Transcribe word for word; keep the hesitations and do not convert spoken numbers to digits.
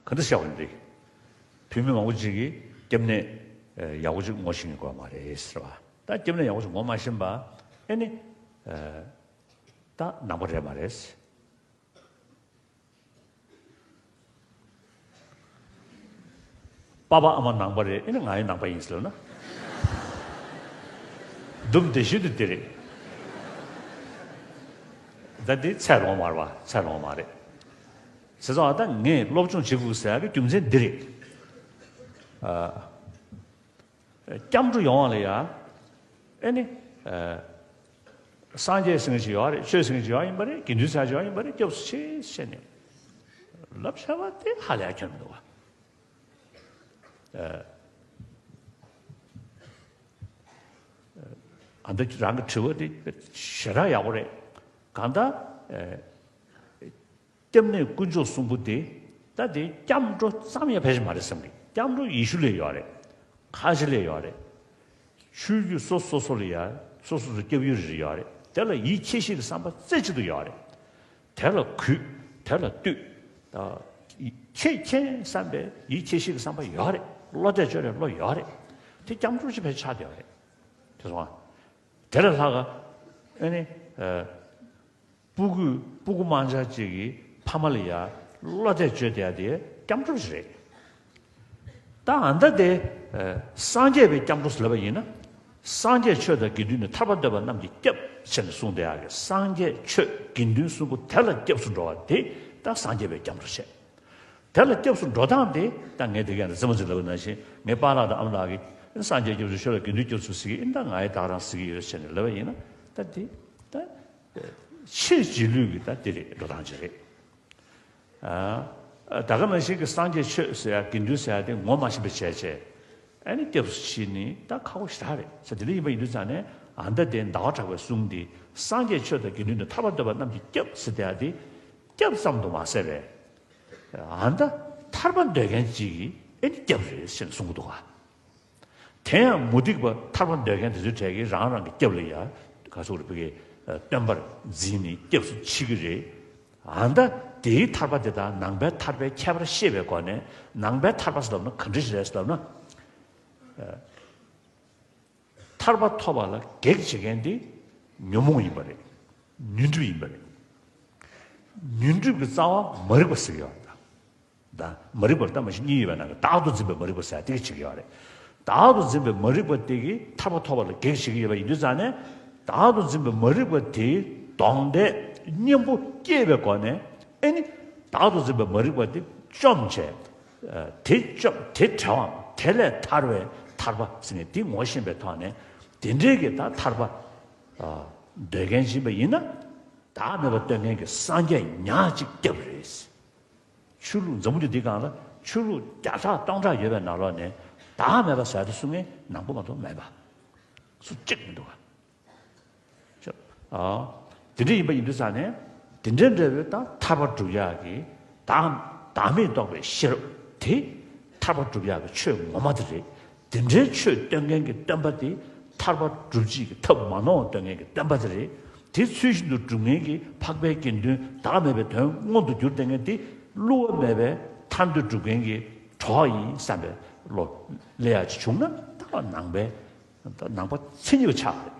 ག་འདྲ་བཤད་པ་ཡིན་དེ། བུད་མེད་མང་པོ་ཅིག་གིས་སྐྱབས་གནས་ཡག་པོ་ཅིག་ངོ་ཤེས་ཀྱི་དགོས་མ་རེད་ཟེར་བ། ད་སྐྱབས་གནས་ཡག་པོ་ཅིག་ངོ་མ་ཤེས་པ་ཨེ་ནི། ད་ནང་པ་རེད་མ་རེད། པ་ཕ་ཨ་མ་ནང་པ་རེད། ཨེ་ནི་ང་ཡང་ནང་པ་ཡིན་ཟེར་ལབ་ན། སྡུག་བདེ་ཤོས་དེ་དེ་རེད། ད་དེ་ཚད་ལོངས་མ་རེད་པ། ཚད་ལོངས་མ་རེད། ཟེར་ཙང་ད་ངས་སློབ་སྦྱོང་བྱེད་དགོས་ཟེར་ཡག་གི་རྒྱུ་མཚན་འདི་རེད། སྐྱབས་འགྲོ་ཡོང་བ་ལ་ཡ། ཨེ་ནི། སངས་རྒྱས་ཟེར་མཁན་ཞིག་ཡོད་རེད། ཆོས་ཟེར་མཁན་ཞིག་ཡོད་ཡིན་པ་རེད། དགེ་འདུན་ཟེར་མཁན་ཞིག་ཡོད་ཡིན་པ་རེད། སྐྱབས་སུ་མཆི་ཟེར་ནས་ལབ་བྱ་བ་དེ་ཧ་ལས་ཡ་ཁྱོན་མི་འདུག་བ། ཨ་འདི་རང་གི་དྲི་བ་དེ་ཞེ་དྲག་ཡག་པོ་རེད། གང་ལྟར། སྐྱབས་གནས་དཀོན་མཆོག་གསུམ་པོ་དེ། ད་དེ་སྐྱབས་འགྲོ་ཙམ་ཡང་ཕལ་ཆེར་མ་རེད་བསམ་གི། སྐྱབས་འགྲོ་ཡེ་ཤུ་ལ་ཡོད་རེད། ཁ་ཆེ་ལ་ཡོད་རེད། ཆོས་བརྒྱུད་སོ་སོ་སོ་ལ་ཡ། སོ་སོ་སོ་སྐྱབས་ཡུལ་རེ་རེ་ཡོད་རེད། དེ་ལ་ཡིད་ཆེས་ཤིག་གི་བསམ་པ་རྩེ་གཅིག་ཏུ་ཡོད་རེད། དེ་ལ་གུས། དེ་ལ་བཏུད། ད་ཁྱེད་མཁྱེན་བསམ་པའི་ཡིད་ཆེས་ཤིག་གི་བསམ་པ་ཡོད་རེད། བློ་གཏད་བཅོལ་བའི་བློ་ཡོད་རེད། དེ་སྐྱབས་འགྲོ་ཅིག་ཕལ་ཆེར་ཆགས་བསྡད་ཡོད་རེད། དེ་སོང་ང་། དེ་ལས་ལྷག་ག་ཨེ་ནི། སྤུ་གུ་སྤུ་གུ་དམར་འབྱར་ཅིག་གིས་ཕ་མ་ལ་ཡ་བློ་གཏད་བཅོལ་བསྡད་ཡ་དེ་སྐྱབས་འགྲོ་ཞིག་རེད། ད་ཨ་ད་དེ། སངས་རྒྱས་པའི་སྐྱབས་འགྲོ་ཟེར་ལབ་པ་ཡིན་ན། སངས་རྒྱས་ཆོས་དང་དགེ་འདུན་ནི། ཐར་པ་འདོད་པ་རྣམས་ཀྱི་སྐྱབས་ཟེར་ནས་གསུངས་བསྡད་ཡ་གི། སངས་རྒྱས་ཆོས་དགེ་འདུན་གསུམ་པོ་དེ་ལ་སྐྱབས་སུ་འགྲོ་བ་དེ་ད་སངས་རྒྱས་པའི་སྐྱབས་འགྲོ་བྱས། དེ་ལ་སྐྱབས་སུ་འགྲོ་སྟངས་དེ་ད་ངས་དེ་ག་ནས་རྩེད་མོ་རྩེ་ལབ་པ་ནང་བཞིན། ངའི་པཱ་ལགས་དང་ཨ་མ་ལགས་ཀྱིས་སངས་རྒྱས་སྐྱབས་སུ་མཆི་ལ་དགེ་འདུན་སྐྱབས་སུ་ཟེར་གི་ཡིན། ད་ང་ཡི་ད་རང་ཟེར་གི་ཡོད་ཟེར་ནས་ལབ་པ་ཡིན་ན། ད་དེ་ད་ཕྱིར་རྗེས་ལུས་ཀྱི་ད་དེ་རེད། འགྲོ་སྟངས་ཅིག་རེད། ཨ། ད་ག་ནང་བཞིན་གྱི་སངས་རྒྱས་ཆོས་ཟེར་ཡ་དགེ་འདུན་ཟེར་ཡ་དེ་ངོ་མ་ཤེས་པ་བྱས་བྱས། ཨ་ནི་སྐྱབས་སུ་མཆི་ནི་ད་ཁག་པོ་ཞེ་དྲག་རེད་ཟེར། དེ་འདྲ་ཡིན་པ་ཡིན་དུས་ཙང་ནས་ཨ་ད་དེ་ཟླ་བ་གྲགས་པའི་གསུང་འདི། སངས་རྒྱས་ཆོས་དང་དགེ་འདུན་ནི། ཐར་པ་འདོད་པ་རྣམས་ཀྱི་སྐྱབས་ཟེར་དེ་ཡ་དེ། སྐྱབས་ཙམ་དུ་མ་ཟད་པས། ཨ་ད་ཐར་པ་འདོད་མཁན་ཅིག་གི་ཨེ་ནི་སྐྱབས་རེད་ཟེར་ནས་གསུང་གི་འདུག་ག། དེ་ཡང་མུ་སྟེགས་པ་ཐར་པ་འདོད་མཁན་དེ་ཚོའི་གྲས་ཀྱིས་རང་རང་གི་སྐྱབས་ལ་ཡ། ག་ཚོད་རེ་བོད་ཀྱི་སྟོན་པར་འཛིན་ནས་སྐྱབས་སུ་མཆི་གི་རེད། ཨ་ད་དེའི་ཐར་པ་དེ་དང་ནང་པའི་ཐར་པའི་ཁྱད་པར་ཤེས་པའི་སྒོ་ནས། ནང་པའི་ཐར་པ་ཟེར་ལབ་ན་ག་འདྲ་ཞིག་རེད་ཟེར་ལབ་ན། ཐར་པ་ཐོབ་པ་ལ་གེགས་བྱེད་མཁན་དེ་ཉོན་མོངས་ཡིན་པ་རེད། ཉོན་སྒྲིབ་ཡིན་པ་རེད། ཉོན་སྒྲིབ་ཀྱི་རྩ་བ་མ་རིག་པ་ཟེར་གྱི་ཡོད་རེད། ད་མ་རིག་པར་ལྟ་མ་ཤེས་གཉིས་ཡོད་པའི་ནང་གི་བདག་ཏུ་འཛིན་པའི་མ་རིག་པ་ཟེར་དེ་གི་བྱེད་ཀྱི་ཡོད་རེད། བདག་ཏུ་འཛིན་པའི་མ་རིག་པ་དེ་གིས་ཐར་པ་ཐོབ་པ་ལ་གེགས་བྱེད་ཀྱི་ཡོད་པ་ཡིན་དུས་ཙང་ནས། བདག་ཏུ་འཛིན་པའི་མ་རིག་པ་དེའི་གདོང་འདེད་གཉེན་པོ་སྐྱེས་པའི་སྒོ་ནས། ཨེ་ནི་བདག་ཏུ་འཛིན་པའི་མ་རིག་པ་དེ་བཅོམ་བྱས། དེ་བཅོམ་དེ་བྲལ་བའམ་དེ་ལས་ཐར་བའི་ཐར་པ་ཟེར་ནས་དེ་ངོ་ཤེས་པའི་ཐོག་ནས། དེ་འདྲའི་གི་ད་ཐར་པ་འདོད་མཁན་ཡིན་པ་ཡིན་ན། བདག་མེད་པ་སྟོན་མཁན་གྱི་སངས་རྒྱས་ཉག་གཅིག་སྐྱབས་རེད། ཆོས་ལུགས་འཛམ་བུ་གླིང་འདིའི་སྒང་ལ་ཆོས་ལུགས་བརྒྱ་ཕྲག་སྟོང་ཕྲག་ཡོད་པའི་ནང་ལོགས་ནས་བདག་མེད་པ་ཟེར་དེ་གསུང་མཁན་ནང་པ་མ་གཏོགས་མེད་པ། སུ་གཅིག་མི་འདུག་ག། ཨ། དེ་འདྲ་ཡིན་པ་ཡིན་དུས་ཙང་ནས། དེ་འདྲ་འདྲ་བའི་ད་ཐར་པ་སྒྲུབ་ཡག་གི་བདག་བདག་མེད་རྟོགས་པའི་ཤེས་རབ་དེ་ཐར་པ་སྒྲུབ་ཡག་གི་ཆོས་ངོ་མ་དེ་རེད། དེ་འདྲའི་ཆོས་སྟོན་མཁན་གྱི་སྟོན་པ་དེ་ཐར་པ་སྒྲུབ་བྱེད་ཀྱི་ཐབས་མ་ནོར་བ་སྟོན་མཁན་གྱི་སྟོན་པ་དེ་རེད། དེ་ཚུལ་བཞིན་དུ་སྒྲུབ་མཁན་གྱི་འཕགས་པའི་དགེ་འདུན། བདག་མེད་པའི་དོན་མངོན་དུ་གྱུར་བསྡད་མཁན་དེ་བསླུ་བ་མེད་པའི་ཐར་འདོད་སྒྲུབ་མཁན་གྱི་གྲོགས་ཡིན་བསམ་པའི་བློ་སླེབས་ཡག་ཅིག་བྱུང་ན། ད་ནང་པའི་ད་ནང་པ་མཚན་ཉིད་པ་ཆགས་པ་